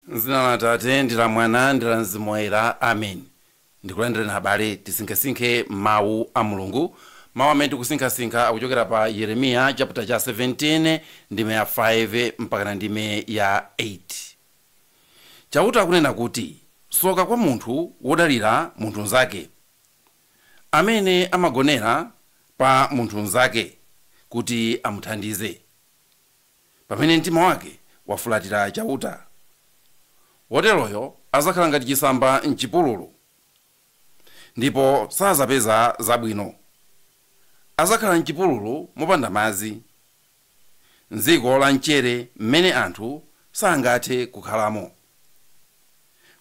M'dzina la Atate ndi la Mwana ndi la Mzimu Woyera, amen. Ndikulandireni abale, tisinkhesinkhe mawu a Mulungu. Mawu amene tikusinkhasinkha akuchokera pa Yeremiya chapter cha 17 ndime ya 5 mpakana ndime ya 8. Chauta akunena kuti, Tsoka kwa munthu wodalira munthu mnzake, amene amagonera pa munthu mnzake kuti amuthandize, pamene mtima wake wafulatira Chauta. Woteroyo adzakhala ngati chisamba m'chipululu, ndipo sadzapeza zabwino. Adzakhala m'chipululu mopanda madzi, m'dziko lamchere mmene anthu sangathe kukhalamo.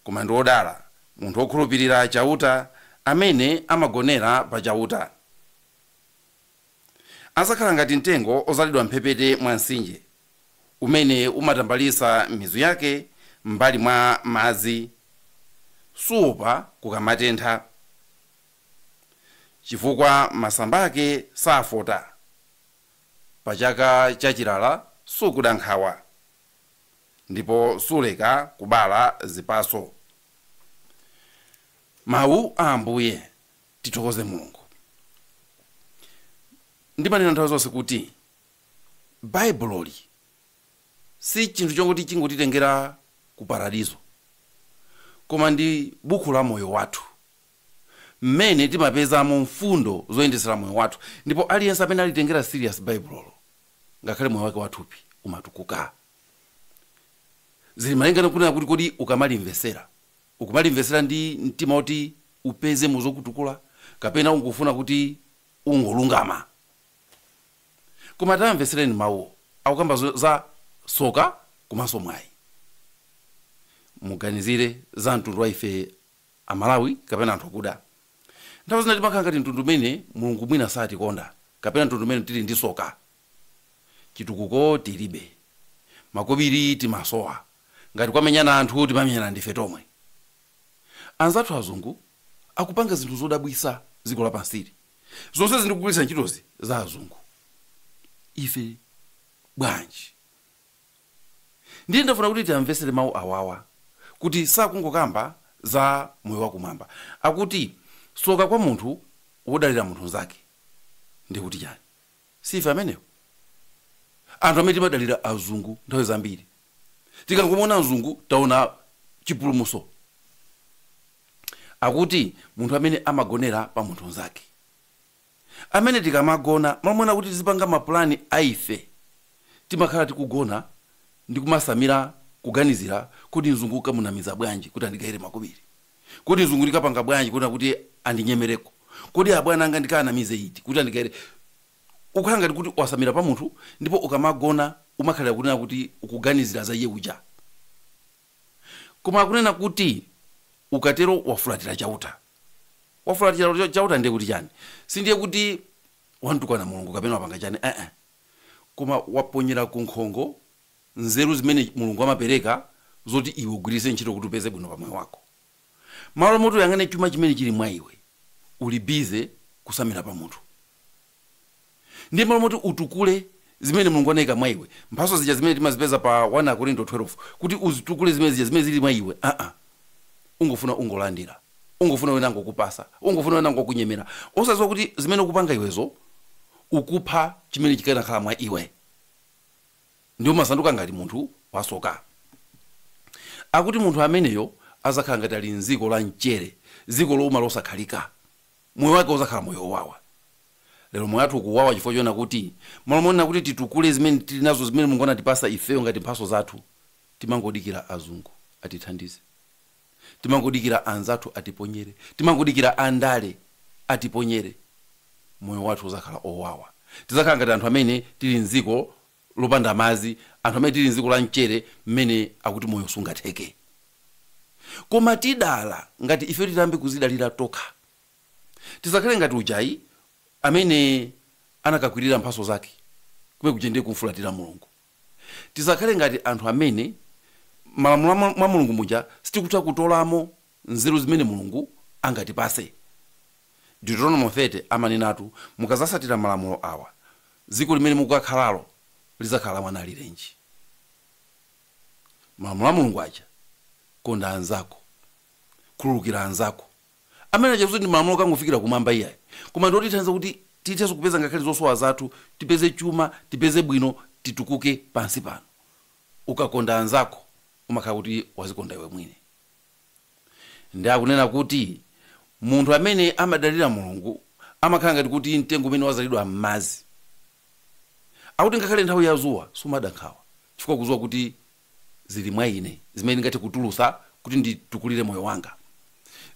Koma ndi wodala munthu wokhulupirira Chauta, amene amagonera pa Chauta. Adzakhala ngati mtengo wodzalidwa m'mphepete mwa mtsinje, umene umatambalitsa mizu yake m'mbali mwa madzi, suopa kukamatentha, chifukwa masamba ake safota. Pa chaka cha chilala sukuda nkhawa, ndipo suleka kubala zipatso. Mawu a Ambuye. Tithokoze Mulungu. Ndimanena nthawi zonse kuti Baibuloli si chinthu chongoti chingotitengera ku paradizo, koma ndi buku la moyo wathu mmene timapezamo mfundo zoyendetsera moyo wathu. Ndipo aliyense amene alitengera serious Baibulolo, ngakhale moyo wake wathupi umatukuka. Zili malingana kunena kuti kodi ukamalimvesera, ukumalimvesera ndi mtima woti upeze muzokutukula, kapena ungofuna kuti ungolungama? Koma tamvesereni mawuwo, akukamba za tsoka komanso mwayi. Muganizire za mtundu wa ife Amalawi kapena anthu akuda. Nthawi zina timakhala ngati mtundu umene Mulungu mwina satikonda, kapena mtundu umene tili ndi tsoka. Chitukuko tilibe, makobiri timasowa, ngati kwamenyana anthu timamenyana ndife tomwe. Anzathu azungu akupanga zinthu zodabwisa dziko lapansili. Zonse zindikugwiritsa ntchitozi za azungu. Ife bwanji? Ndiye ndafuna kuti tiamvesere mawu awawa kuti sakungokamba za moyo wakumwamba. Akuti tsoka kwa munthu wodalira munthu mnzake. Ndiye kuti chani? Si ife amenewo? Anthu amene timadalira azungu nthawi zambiri. Tikangomuona mzungu taona chipulumutso. Akuti munthu amene amagonera pa munthu mnzake. Amene tikamagona, mamona kuti tizipanga mapulani a ife, timakhala tikugona ndi kumasamira kuganizira kuti mzungu kamunamiza bwanji kuti andigayire makobiri, kodi mzungu ndikapanga bwanji kuti andinyemereko, kodi abwana anga ndikanamize iti kuti andigayire. Ukhala ngati kuti wasamira pa munthu, ndipo ukamagona umakhalira kunena kuti ukuganizira za iye uja. Koma akunena kuti ukatero wafulatira Chauta. Wafulatira Chauta ndiye kuti chani? Sindiye kuti wantukwana Mulungu kapena wapanga chani, eh. Koma waponyera kunkhongo nzeru zimene Mulungu amapereka zoti iwe ugwiritse ntchito kuti upeze bwino pa moyo wako. Malo moti uyang'ane chuma chimene chili mwa iwe, uli busy kusamira pa munthu. Ndiye malo moti utukule zimene Mulungu anayika mwa iwe, mphatso zija zimene timazipeza pa 1 Akorinto 12, kuti uzitukule zimene zija zimene zili mwa iwe, aa, ungofuna ungolandira, ungofuna wina angokupasa, ungofuna wina angokunyemera, osadziwa kuti zimene ukupanga iwezo ukupha chimene chikanakhala mwa iwe. Ndiye umasanduka ngati munthu wasoka. Akuti munthu ameneyo azakhala ngati ali mdziko la mchere, dziko lowuma losakhalika. Moyo wake uzakhala moyo wowawa. Lero moyo wathu ukuwawa chifukwa choona kuti malo monena kuti titukule zimene tili nazo, zimene Mulungu anatipasa ifeyo ngati mphatso zathu, timangodikira azungu atithandize, timangodikira anzathu atiponyere, timangodikira andale atiponyere. Moyo wathu uzakhala owawa. Tizakhala ngati anthu amene tili mdziko lopanda madzi, anthu amene tili mdziko la mchere mmene akuti moyo sungatheke. Koma tidala ngati ife tiyambe kuzidalira tokha. Tisakhale ngati ujayi amene anakakwirira mphatso zake, kumene kuja ndiye kumfulatira Mulungu. Tisakhale ngati anthu amene malamulo mwa Mulungu muja sitikutha kutolamo nzeru zimene Mulungu angatipase. Deuteronomy 30 amanenatu, mukazasatira malamulo awa, dziko limene mukakhalalo lizakhala la mwana alirenji. Malamulo a Mulungu aja Konda anzako, khululukira anzako. Amene achakuti ndi malamulo kangofikira kumwamba iyayi, koma ndotithandiza kuti tithenso kupeza ngakhale zosowa zathu, tipeze chuma, tipeze bwino, titukuke pansi pano. Ukakonda anzako umakhala kuti wazikonda iwe mwini. Ndi akunena kuti munthu amene amadalira Mulungu amakhala ngati kuti mtengo umene wazalidwa m'madzi, akuti ngakhale nthawi ya zuwa sumada nkhawa, chifukwa kuzuwa kuti zili mwa ine zimene ndingathe kutulusa kuti nditukulire moyo wanga.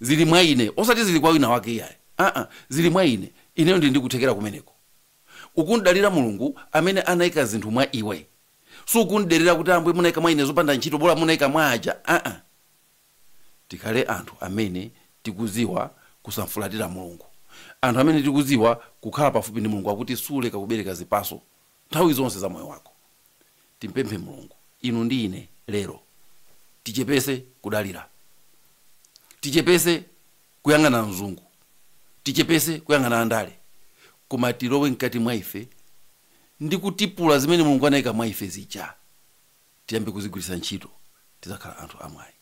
Zili mwa ine, osati zili kwa wina wake iyayi. Aa, zili mwa ine, ineyo ndili ndikuthekera kumeneko. Ukundalira Mulungu amene anayika zinthu mwa iwe, sukunderera kuti Ambuye munayika mwa ine zopanda ntchito, bola munayika mwa aja. Aa, tikhale anthu amene tikuziwa kusamfulatira Mulungu, anthu amene tikuziwa kukhala pafupi ndi Mulungu, akuti suleka kubereka zipaso nthawi zonse za moyo wako. Timpemphe Mulungu, inu ndi ine lero tichepese kudalira, tichepese kuyang'ana mzungu, tichepese kuyang'ana andale, koma tilowe mkati mwa ife ndi kutipula zimene Mulungu anayika mwa ife zija, tiyambe kuzigwiritsa ntchito, tizakhala anthu amwayi.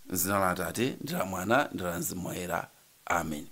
Mzina la Atate ndi la Mwana ndi la Mzimu Woyera, amen.